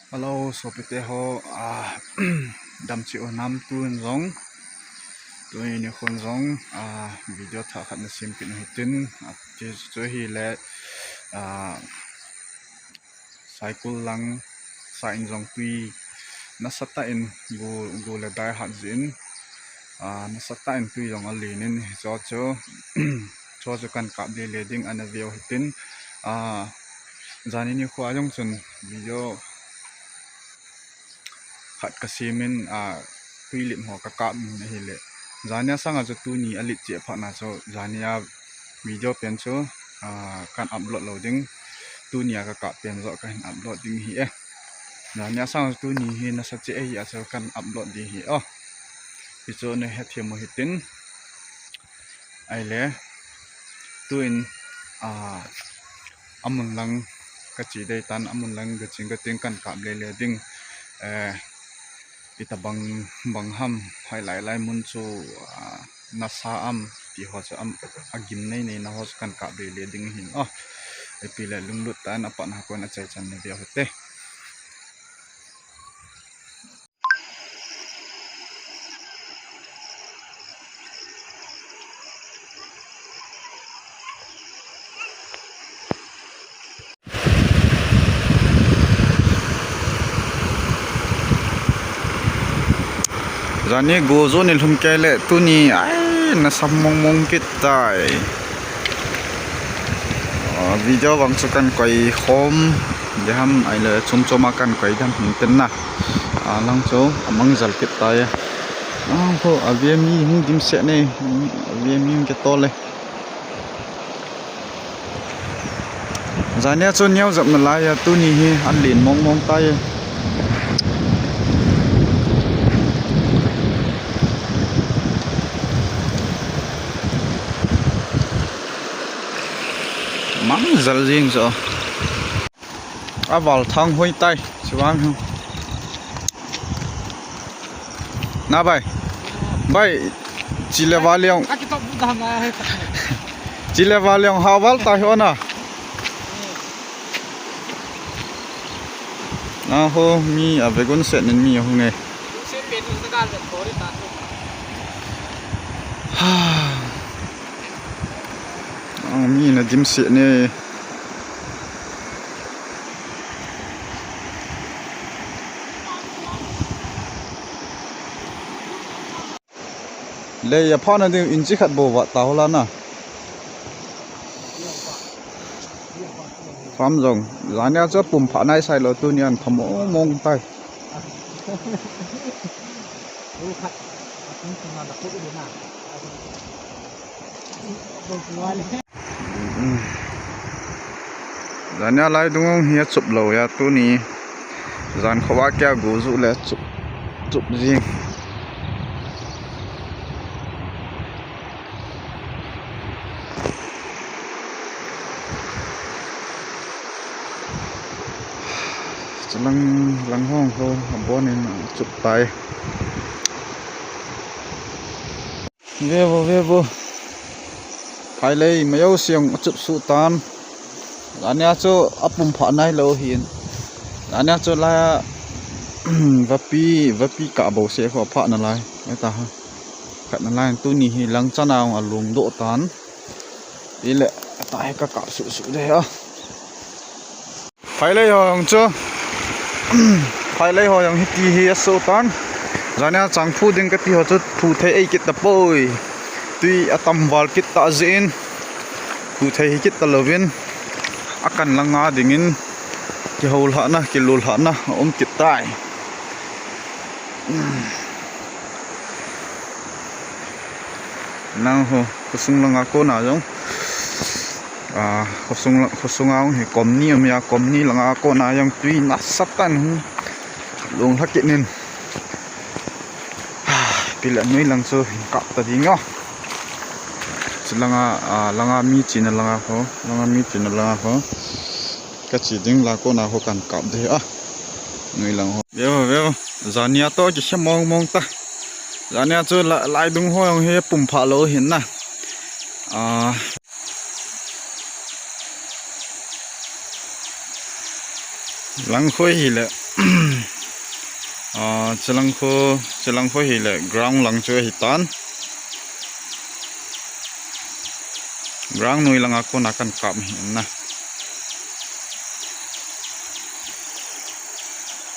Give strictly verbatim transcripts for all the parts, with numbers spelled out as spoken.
Hello, sopite ho, ah, dam cheh u nam? Tun jong, tuni nikhon jong, ah, video thah khat na sem kit u hitin, ah, ti chu hile, ah, Saikul lang sa in jong tui nasatah in gu, gu le dai hat jin, ah, nasatah in tui jong alen in, hicho chu, cho chu kan kap lele ding ana veu hitin, ah, jani nikho a jong chun video khat ka sem in, ah, tui lit ho ka kap in ahile, jani a sanga chu tuni a lit cheh phat na chu, jani a video pen chu, ah, kan upload lou ding, tuni a ka kap pen joh ka hin upload ding ahi e. Jani a sanga chu tuni hi nasa cheh ahi a chu kan upload ding ahi o. Hichu na hethem u hitin. Ahile, tun, ah, amun lang ka che dei tan, amun lang ka ching ka ting kan kap lele ding, eh, itabang, bang ham, hilai lai mun chu, ah, nasa am, ti ho chu am, agim nei nei na ho chu kan kap lele ding ahin o. Ipi le lunglut tah in apat na kon achaichan na veu hite. Jani gu joh ni lhum kei le tuni, ai, nasa mong mong kit tai. Ah, video vang chu kan koi khom ding ham, ahile chom chom a kan koi ding ham tin na. Ah, lang chu amang jal kit tai. Ah, ho, a ve mi hung dimset ne, a ve mi hung kitol e. Jani a chu neo jep nalai a, tuni hi alen mong mong tai. Mang jal jing chu. Aval thang hoi tai, chuvang hu. Na bai. Bai, chile valiong. Chile valiong ha val tai ho na. Na ho mi a vegun set nin mi a hung e. Ah, mi na dimset ne. Lei a phat na ding inchi khat bou vat ta ho la na. Farm jong. Jani a chu pum pha nai sai lou, tuni an pha mong mong tai. Jani a lai dung hi achup lou a tuni. Jan khovah kia gu joh le chup, chup jing. Chulang lang hong ho abon in achup tai. Ve vo, ve vo. Phailei mayo siang achup suh tan. Jani a chu apum pha nai lou hin. Jani a chu la vapi, vapi kah bou se kho pha nalai. Eta ha. Khat nalai tuni hi lang chan a hung alung doh tan. Ile ta hi ka kap suh suh de a. Phailei ho jong chu, phailei ho jong hiti hi aso tan. Jani a chang phu ding kati ho chu phu thei ei kit tapoi. Tui atam val kit ta jeh in. Phu thei hi kit ta louvin. Akan langa dingin. Kihoulhahna, kilulhahna, aum kit tai. Nang ho, khosung langa kona jong. Ah, khosung la-, khosung a hung hi kom ni um a, kom ni langa kona jong tui nasatah in hung lunglha kit in. Ah, pila noi lang chu hin kap ta ding o. Chu langa, ah, langa mi chena langa ho, langa mi chena langa ho. Ka che ding la kona ho kan kap de a. Noi lang ho. Veo, veo. Jani a toh kikhe mong mong ta. Jani a chu la-, lai dung ho jong hi pum pha lou hin na. Ah. Lang khoi hi le. Ah, chilang khu, chilang khu hi le ground lang chu hi tan. Ground noi langa kona kan kap hi na.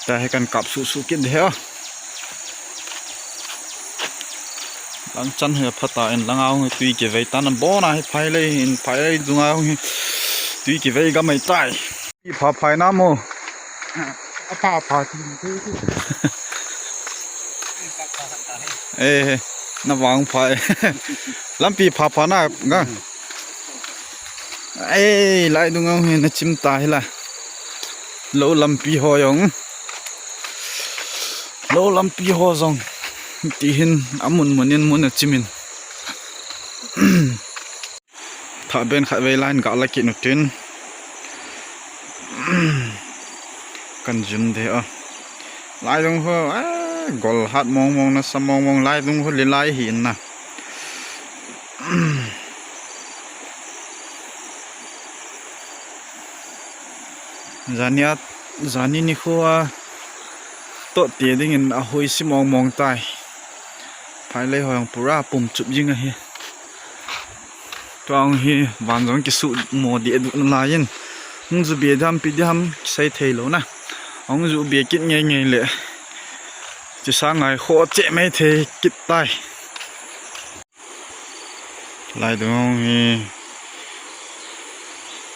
Tua hi kan kap suh suh kit de a. Lang chan hi pha ta in, langa hung tui kivei tan, abona hi phailei in, phailei dunga hung hi tui kivei ga mai tai. Pi pha phai na mo. A pha pha ti ti ti. Eh, na vang phai. Lampi pha pha na ga. Eh, lai dunga hung hi na chim ta hi la. Lou lampi ho jong. Lou lampi ho jong. Ti hin amun mun in mun a chim in. Thah ben khat vei line ga la kit nu tin. Kan jum de a. Lai dung ho, eh, gol hat mong mong, nasa mong mong, lai dung ho le lai hi in na. Jani a, jani nikho a toh te ding in ahui si mong mong tai. Phailei ho jong pura pum chup jing ahi. Tua hung hi van jong kisuh mo deh duh nalai in. Hung ju be dam pi dam sei thei lou na. Hung ju be kit ngei ngei le. Chi sa ngai kho che mai thei kit tai. Lai dung hi.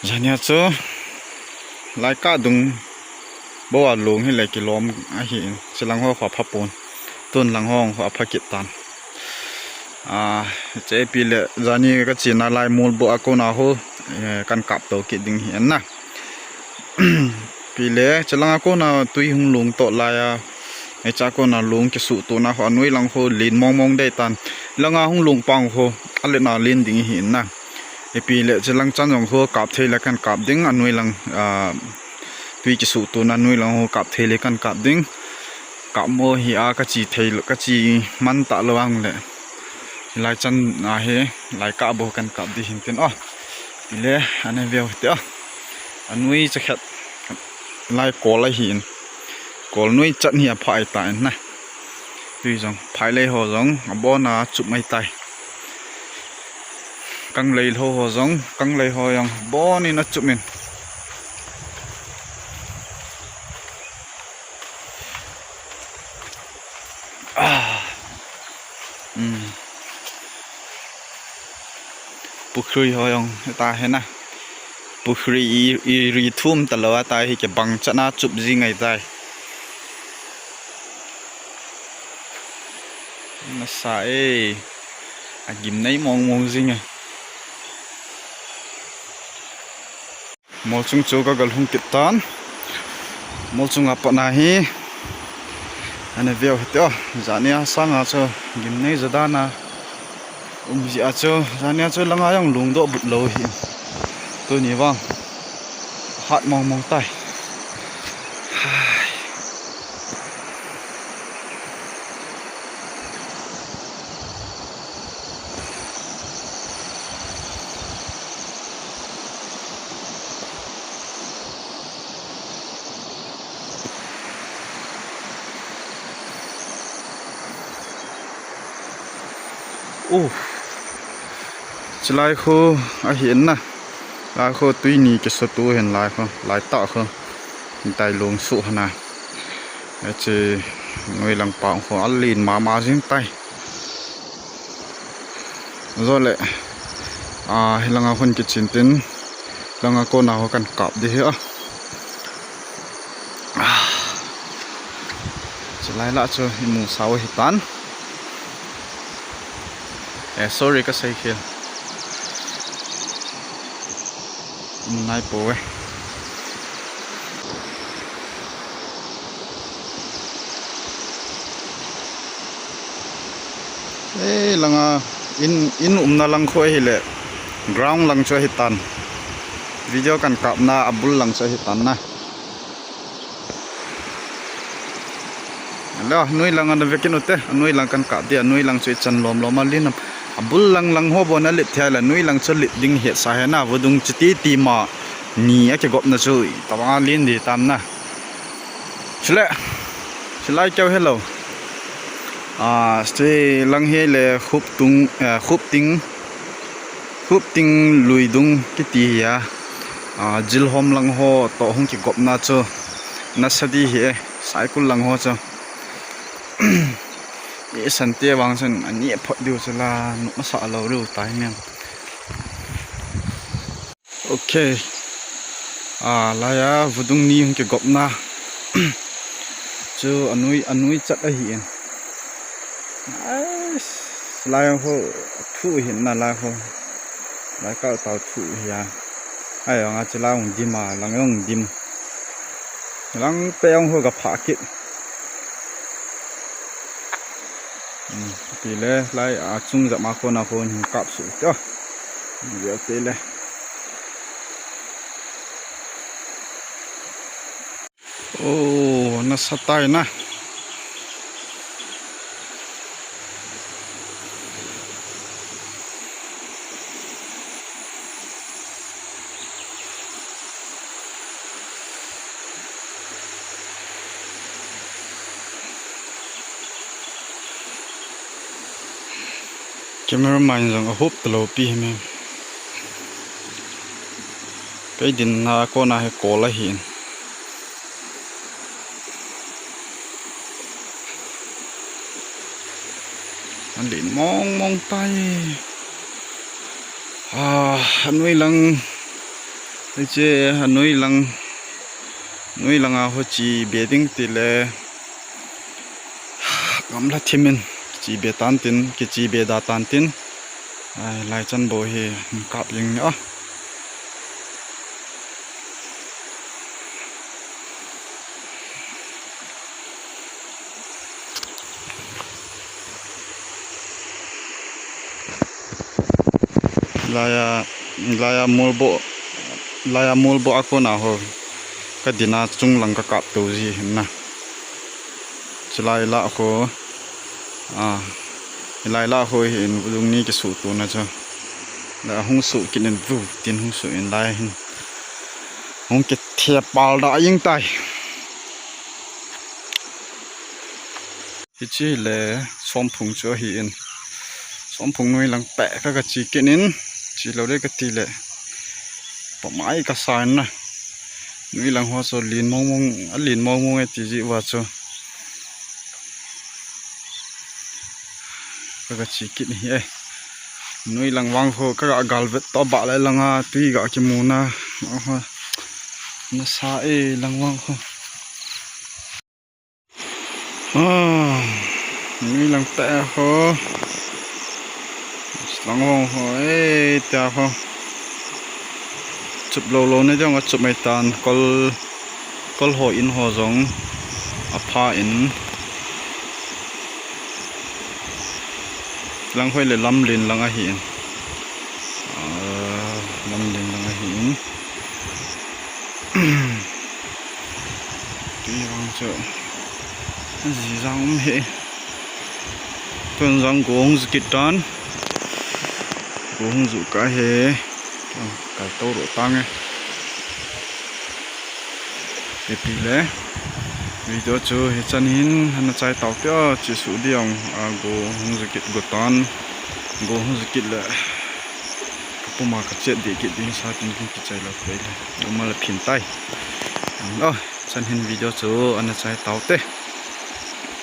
Jani a chu. Lai ka dung. Bo a lung hi le kilom ahi in. Chilang ho kho pha pon. Tun lang ho kho pha kit tan. Ah, che pi le jani ka china lai mol bo a kona ho, eh, kan kap to kit ding hi na. Pi le, chilang a kona tui hung lung to lai a, eh, cha kona lung kisuh tona ho, anoi lang ho len mong mong dei tan. Langa hung lung pang ho, ale na len ding hi na. Ipi le, chilang chan jong ho kap thei le kan kap ding, anoi lang, ah, tui kisuh tona noi lang ho kap thei le kan kap ding. Kap mo hi a ka chi thei lo, ka chi man ta lo ang le. Lai chan a hi, lai ka bo kan kap di hin tin o. Ile, ane veu te o. Anui cha khat. Lai kol ahi in. Kol nui chan hi a phai ta in na. Tui jong, phailei ho jong, abona chup mai tai. Kanglei ho ho jong, kanglei ho jong, bon in achup in. Ah. Hmm. Pukhri ho jong, ta he na. Pukhri i, i ri thum ta lo a ta hi kibang chan a chup ji ngai tai. Nasa e. Agim nei mong mong jing e. Mol chung chu ka gal hung kit tan. Mol chung a pat na hi. Ane veu hi te o. Jani a sang a chu gim nei ja dan a. Um ji a chu. Jani a chu langa jong lungdoh but lo hi. Tuni vang. Hat mong mong tai. Hai. Uh. Chilai khu ahi in na. Lai khu tui ni kiso tu hin lai khu. Lai ta khu. Dai lung su hana. Ache noi lang pa khu alin mama jing tai. Jole, ah, hilanga hun kichin tin, langa kona ho kan kap di hi a. Ah. Chulai la chu imu sao hi tan. Eh, sorry ka sei khel. Nai po e. Eh, langa in, in umna lang khu ahi le. Ground lang chu ahi tan. Video kan kapna abul lang chu ahi tan na. Lo, anoi lang ana vekin ute, anoi lang kan kap dia, anoi lang chu ichan lom lom a lin am. Abul lang lang ho bon a lit thei la, anoi lang chu lit ding hi sa he na, vadung chu ti ti ma ni a kigopna chu, tabang a lin di tam na. Chule, chulai keu hello. Ah, se lang hi le Khuptung, eh, Khupting, Khupting Luidung kiti hi a. Ah, Jilhom lang ho toh hung kigopna chu. Nasa di hi e, Saikul lang ho chu. E, Sante vang chun ani phot diu chu la, nu masa lo ru tai men. Ok. Ah, laiya, vudung ni hung kigopna. Chu anui, anui chat ahi in. Ais, lai ho, thu hin na lai ho. Lai ka tau thu hi a. Ai, anga chu lai hung dim a, lang hung dim. Lang pe hung ho ka pha kit. Hmm, tile, lai, a, chung jama kona kon hin kap su te. Vel tile. Oh, nasa tai na. Cameraman jong ahop talou pi hi me. Kei dinna kona hi kol ahin. Alen mong mong tai. Ah, anui lang. Hiche anui lang. Nui langa ho chi be ding tile. Gamla thimin. Chi be tan tin, kichi be da tan tin. Ai, lai chan bo hi, kap jing ni a. Laiya, laiya molbo, laiya molbo a kona ho. Ka dinna chung lang ka kap to ji hin na. Chulai la ho. A, hilai la ho hin vudung ni kisu tuna chu. La hung su kit in vu tin hung su in lai hin. Hung kithepal da jing tai. Hiche le Somphung chu ahi in. Somphung nui lang peh ka, ka chi kit in. Chi lou le ka ti le. Pamai ka sa in na. Nui lang ho chu len mong mong, alen mong mong e ti ji uva chu. Ka, ka chi kit hi e. Nui lang vang ho, ka ga gal vet to ba le langa, tui ga kimu na. Oho. Nasa e lang vang ho. Ah, nui lang peh ho. Lang vang ho, e, ta ho. Chup lou lou na jong a chup mai tan, kol, kol ho in ho jong apha in. Lang hoi le lamlen lang ahi in. Ah, lamlen lang ahi in. Tui vang chu. Ji jang um he. Tun jang go hung ju kit tan. Go hung ju ka he. Kai to ro tang e. Ipi le. Video chu hichan hin ana chai tau te a, chi su diang a go hung ju kit go tan. Go hung ju kit le. Ka puma ka chet di kit ding sa tin kin kichai lou pei le. Uma le phin tai. Lo, chan hin video chu ana chai tau te.